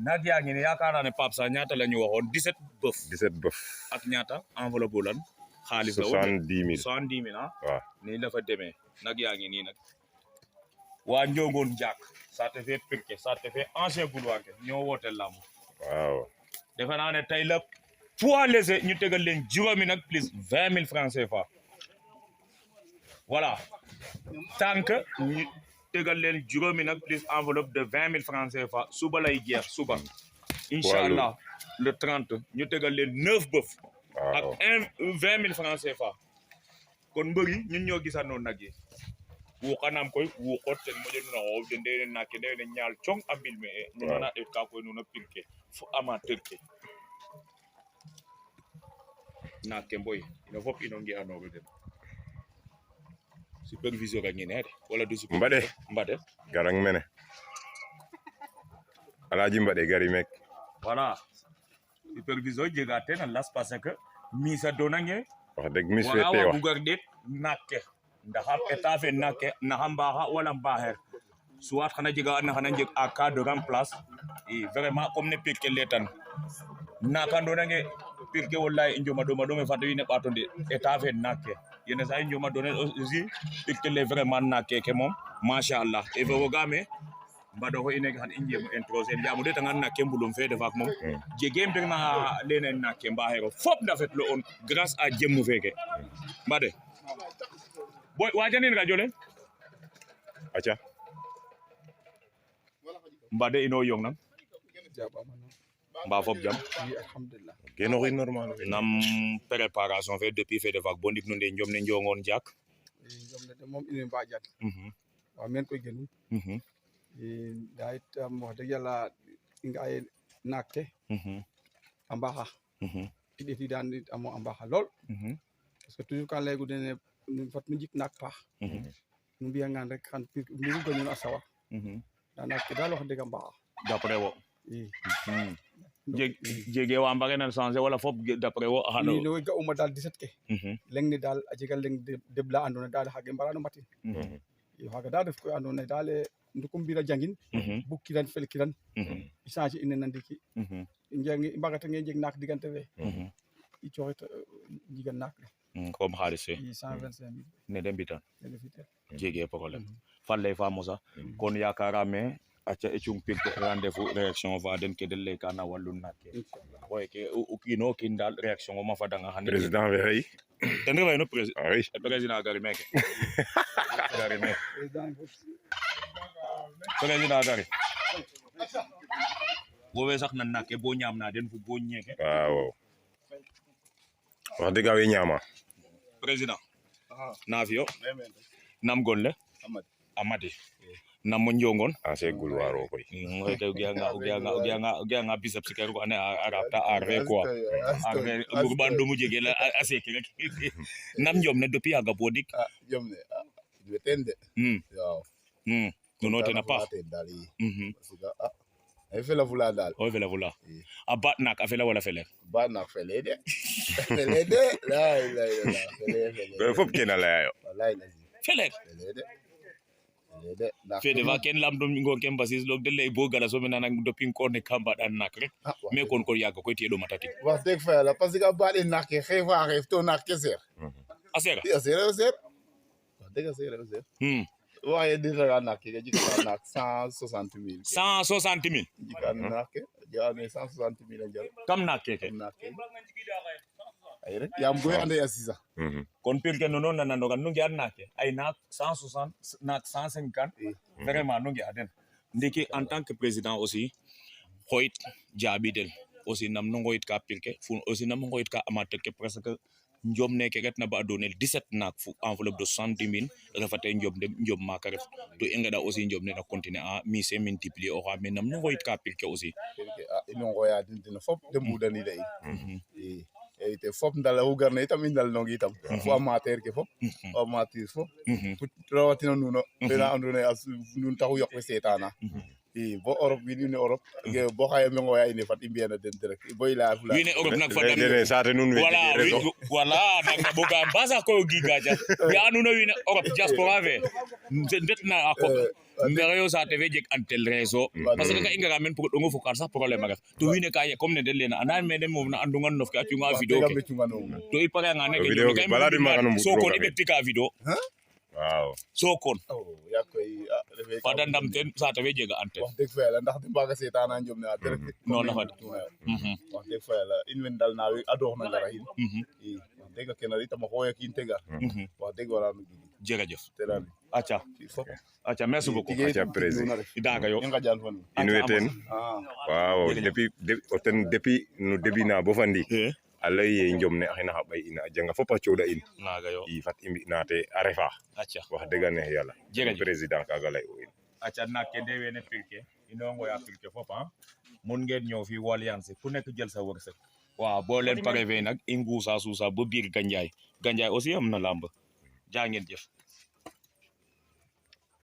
nag yaa ngi ne yaakaar naa ne Pape Sarr ñaata la ñu waxoon 17 bëf 17 bëf ak ñaata enveloppe bu lan xaalis la woon 70 000 70 000 ah waaw nii la fa demee nag yaa ngi nii nag waa Njongoon Jaak ça te fait piqué ça te fait ancien boulevard ke ñoo woote lamb waaw defe naa ne tey la poids léger ñu tegal leen juróomi nag plus 20 000 francs CFA voilà tant que ñu tegal leen juróomi nag plus enveloppe de 20 000 francs CFA suba lay jeex suba incha allah le 30 ñu tegal leen 9 bëf ak 20 000 francs CFA kon mbër yi ñun ñoo gisandoo nag yi wuuxanam koy wuuxot ten moƴo nuna xoox den ndene naake ndene ñaal cong a mbil me e nuna na ɗeet ka koy nuna pir ke fo amateur ke naake mboy ino fop ino nge'anooru den superviseur a ngene de wala du Mbade garang mene Alaaji Mbade gari mek voilà superviseur jega ten a las parce que misa donange wax dëgg mis fe wala te wa wax bugar ɗeet naake ndax état fe naake naxa mbaaxa wala mbaaxeer soit xana jega na xana jeg à cas de remplace et vraiment comme ne pir ke letan naaka ndonange pir ke wallahi i njoma ɗome fat wiin we ɓaato nde état fe naake yene sa i njoma done aussi pir ke le vraiment naake ke moom machallah et fogame mbaɗoxo ine xan i njemo introsé yaam o ɗeetangan naake mbulum fe defaak moom jege mbir na lene naake mbaaxeero fop ndafetlo on grâce à jemmu feke Mbade boy wajanin radio le aca Mbade ino yong nam mba fop jam alhamdulillah genoxin normal nam préparation fe depuis fe defaak bo ndik no nde njom ne njongoon Jaak jomne de moom ine mbajat waaw men koy genum nda itam wax dëgg yàlla i nga ay naak ke a mbaaxa i ɗeetidan it amo a mbaaxa lool parce que toujours kan laygu dene fat nu njik naak paax nu mbiyangaan rek xan mbiru gañun a sawa nda naak ke daal wax dëgg a mbaaxa d'après wo i jege wa mbagena changer wala fop d'après wo xano no ga'uma daal 17 ke leng ne daal a jega leng deɓ la andoona yee daal xaage mbarano mbatin iyo xaaga daal ref koy andoona yee daal ndukum mbira jangin bukkiran felkiran i changer inen na ndiki i mbagatangee jeg naak digante fe i cooxit jigan naak le comme xaalis fe i 125 000 ne de mbitan nene fitel jege problème faley fa mosa kon yakarame aca e cung pir ke rendez-vous réaction fa den ke den leyka na wallu naak ke xoye ke o kiino kiin daal réaction o ma fadanga xane président fe xëy ten refayno oui président gari meke gari meke président président gari wo we sax na naak ke bo ñaam na den fo bo ñeke waaw wax dëgg a we ñaama président na fiyo nam gon le Amady nam mo njongon ancien gloire o koy ngoyte o giyanga biceps ke ko ane a rapta arve quoi arve ɓandumu jegel a seki rek nam njom ne depuis yaga bo dik jom ne weten de waaw nuno tena paax parce que ay fela fula daal o fela fula a baat naak a fela wala feler ba nak fele de fele de lay fele fop kena leyayo wallahi lazim feler fele de fede fa ken lam ɗum ngo ken basis log de ley bo gala somi nana depuis korne ka mbaɗan naak rek mais kon ko yaaga koy tiye ɗo matati wax dëgg fa yàlla parce que baɗe nak ke xeef fa xeef to nak ke seer a seera a seer wax dëgg a seer waxe ditaga nak ke jika nak 160 000 160 000 jika nak ke jaame 160 000 a jar kam naak keke nak ke ay rek yaam goy ande a sisa kon pir ke nono nananogan nu nge'an naak ke ay naak 160 naak 150 vraiment nu nge'a den ndiki en tant que président aussi xoyit jaɓidel aussi nam nu ngoyit ka pir ke fu aussi nam nu ngoyit ka amateur ke presque njom neke retna ba donel 17 naak fu enveloppe de 70 000 refate njom maaka ref to i ngeɗa aussi njom ne na continuer a mise multiplier oxa mais nam nu ngoyit ka pir ke aussi ino ngoya den den fop de mbudanida in i te fop ndala oxu garna itam i ndalnong itam fo amateur ke fop amatrice fop rawatina nuno tena andoona yee nuun taxu yoq we seetana bo Europe wiin ne Europe bo xaye me ngoya ine fat i mbiyana den direct boy la fula wiin we Europe nak fa dam dene saate nun we voilà nak na boga basa ko gigaja ya anuno wiin Europe diaspora fe ndetna a ko mbere yo saate fe jeg antel réseau parce que ka ingara men pour dongo fokal sax problème ref to wiin we ka ye comme ne den lena andan me dem moom na andungan nof ke acunga vidéo ke to i pare nga nek so ko i bekti ka vidéo waaw so kon yaa koy fada ndam ten saate fe jega antel wax dëgg fa yàlla ndax di mbaaga seetaana njom ne a direct non la fa wax dëgg fa yàlla in wen dal naawi adoox na ngara in i wax dëgg kena itam a xooya kiin tega wax dëgg wala nu jërëjëf terani aca fop aca merci beaucoup aca président i daga yo i ngajaan fa nuun in way teen waaw depuis no début na bo fa ndiik a lay ye njom ne axina xa ɓay ina a janga fop a cooɗa in naga yo i fat i mbi naate a refa aca wax dëgg neex yàlla jërëjëf président kaaga lay u in aca naak ke de wene pilke ino ngoya pilke fop mun ngeen ñëw fii Walliance ku nekk jël sa wërsëg waaw boo leen pare fe nag i nguusa suusa bo biir Gandiaye aussi am na lamb jaa ngeen jëf